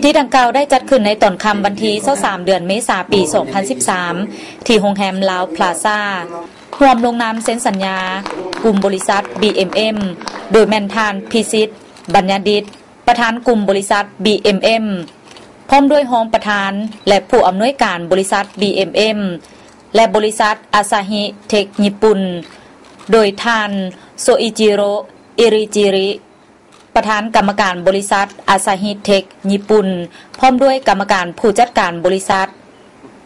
ທີ່ດັ່ງກ່າວໄດ້ຈັດຂຶ້ນໃນຕອນຄ່ຳວັນທີຊາວສາມ ເດືອນເມສາ ປີສອງພັນສິບສາມ ທີ່ໂຮງແຮມລາວພລາຊາ ຮ່ວມລົງນາມເຊັນສັນຍາ ກຸ່ມບໍລິສັດ ບີເອັມເອັມ ໂດຍແມ່ນທ່ານ ພິສິດ ບັນຍາດິດ ປະທານກຸ່ມບໍລິສັດ ບີເອັມເອັມ ພ້ອມດ້ວຍຮອງປະທານ ແລະ ຜູ້ອຳນວຍການບໍລິສັດ ບີເອັມເອັມ ແລະ ບໍລິສັດ ອາຊາຮິເທັກ ຍີ່ປຸ່ນ ໂດຍທ່ານ ໂຊອິຈິໂຣ ອິຣິຈິຣິ ປະທານກຳມະການບໍລິສັດ ອາຊາຣິເທັກ ຍີ່ປຸ່ນ ພ້ອມດ້ວຍກຳມະການຜູ້ຈັດການບໍລິສັດ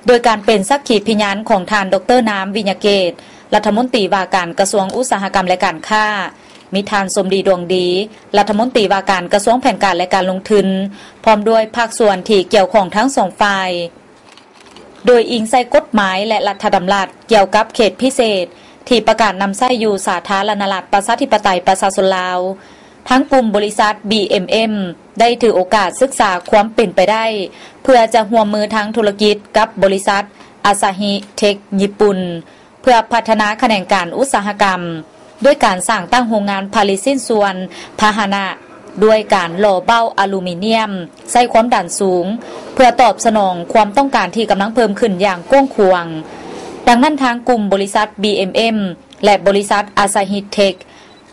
ໂດຍການເປັນສັກຂີພິຍານຂອງທ່ານ ດອກເຕີ ນາມ ວິຍະເກດ ລັດຖະມົນຕີວ່າການກະຊວງອຸດສາຫະກຳ ແລະ ການຄ້າ, ມີທ່ານ ສົມດີ ດວງດີ ລັດຖະມົນຕີວ່າການກະຊວງແຜນການ ແລະ ການລົງທຶນ ພ້ອມດ້ວຍພາກສ່ວນທີ່ກ່ຽວຂ້ອງທັງສອງຝ່າຍ. ໂດຍອີງໃສ່ກົດໝາຍ ແລະ ລັດຖະດຳລັດກ່ຽວກັບເຂດພິເສດ ທີ່ປະກາດນຳໃຊ້ຢູ່ສາທາລະນະລັດ ປະຊາທິປະໄຕ ປະຊາຊົນລາວ, ທາງກຸ່ມບໍລິສັດ ບີເອັມເອັມ ໄດ້ຖືໂອກາດສຶກສາຄວາມເປັນໄປໄດ້ ເພື່ອຈະຮ່ວມມືທາງທຸລະກິດກັບບໍລິສັດ ອາຊາຣິເທັກ ຍີ່ປຸ່ນ ເພື່ອພັດທະນາຂະແໜງການອຸດສາຫະກຳ ດ້ວຍການສ້າງຕັ້ງໂຮງງານຜະລິດຊິ້ນສ່ວນພາຫະນະ ດ້ວຍການຫຼໍ່ເບົ້າອາລູມີນຽມໃຊ້ຄວາມດັນສູງ ເພື່ອຕອບສະໜອງຄວາມຕ້ອງການທີ່ກຳລັງເພີ່ມຂຶ້ນຢ່າງກວ້າງຂວາງ. ດັ່ງນັ້ນ, ທາງກຸ່ມບໍລິສັດ ບີເອັມເອັມ ແລະ ບໍລິສັດ ອາຊາຣິເທັກ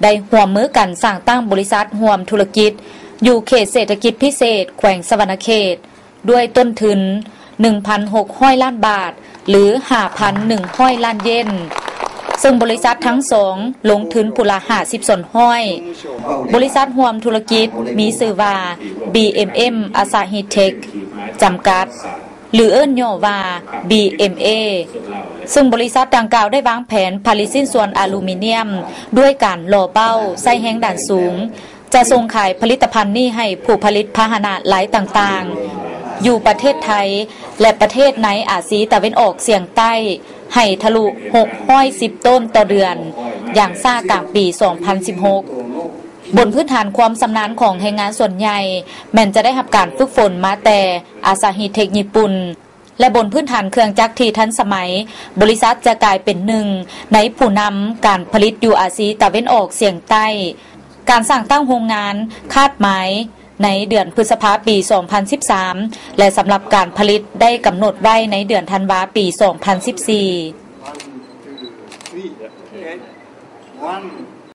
ໄດ້ຮ່ວມມືກັນສ້າງຕັ້ງບໍລິສັດຮ່ວມທຸລະກິດ ຢູ່ເຂດເສດຖະກິດພິເສດແຂວງສະຫວັນນະເຂດ ດ້ວຍຕົ້ນທຶນ ໜຶ່ງພັນຫົກຮ້ອຍລ້ານບາດ ຫຼື ຫ້າພັນໜຶ່ງຮ້ອຍລ້ານເຢນ, ເຊິ່ງບໍລິສັດທັງສອງລົງທຶນຜູ້ລະ ຫ້າສິບສ່ວນຮ້ອຍ. ບໍລິສັດຮ່ວມທຸລະກິດມີຊື່ວ່າ ບີເອັມເອັມ ອາຊາຣິເທັກ ຈຳກັດ ຫຼື ເອີ້ນຫຍໍ້ວ່າ ບີເອັມເອ ເຊິ່ງບໍລິສັດດັ່ງກ່າວໄດ້ວາງແຜນຜະລິດຊິ້ນສ່ວນອາລູມີນຽມ ດ້ວຍການຫຼໍ່ເບົ້າໃຊ້ແຮງດັນສູງ, ຈະສົ່ງຂາຍຜະລິດຕະພັນນີ້ໃຫ້ຜູ້ຜະລິດພາຫະນະລາຍຕ່າງໆ ຢູ່ປະເທດໄທ ແລະ ປະເທດໃນອາຊີຕາເວັນອອກສຽງໃຕ້ ໃຫ້ທະລຸຫົກຮ້ອຍສິບໂຕນຕໍ່ເດືອນ ຢ່າງຊ້າກາງປີສອງພັນສິບຫົກ. ບົນພື້ນຖານຄວາມຊຳນານຂອງແຮງງານສ່ວນໃຫຍ່ ແມ່ນຈະໄດ້ຮັບການຝຶກຝົນມາແຕ່ ອາຊາຣິເທັກ ຍີ່ປຸ່ນ ແລະ ບົນພື້ນຖານເຄື່ອງຈັກທີ່ທັນສະໄໝ, ບໍລິສັດຈະກາຍເປັນໜຶ່ງໃນຜູ້ນຳການຜະລິດຢູ່ອາຊີຕາເວັນອອກສຽງໃຕ້. ການສ້າງຕັ້ງໂຮງງານຄາດໝາຍໃນເດືອນພຶດສະພາປີສອງພັນສິບສາມ ແລະ ສຳລັບການຜະລິດໄດ້ກຳນົດໄວ້ໃນເດືອນທັນວາປີສອງພັນສິບສີ່.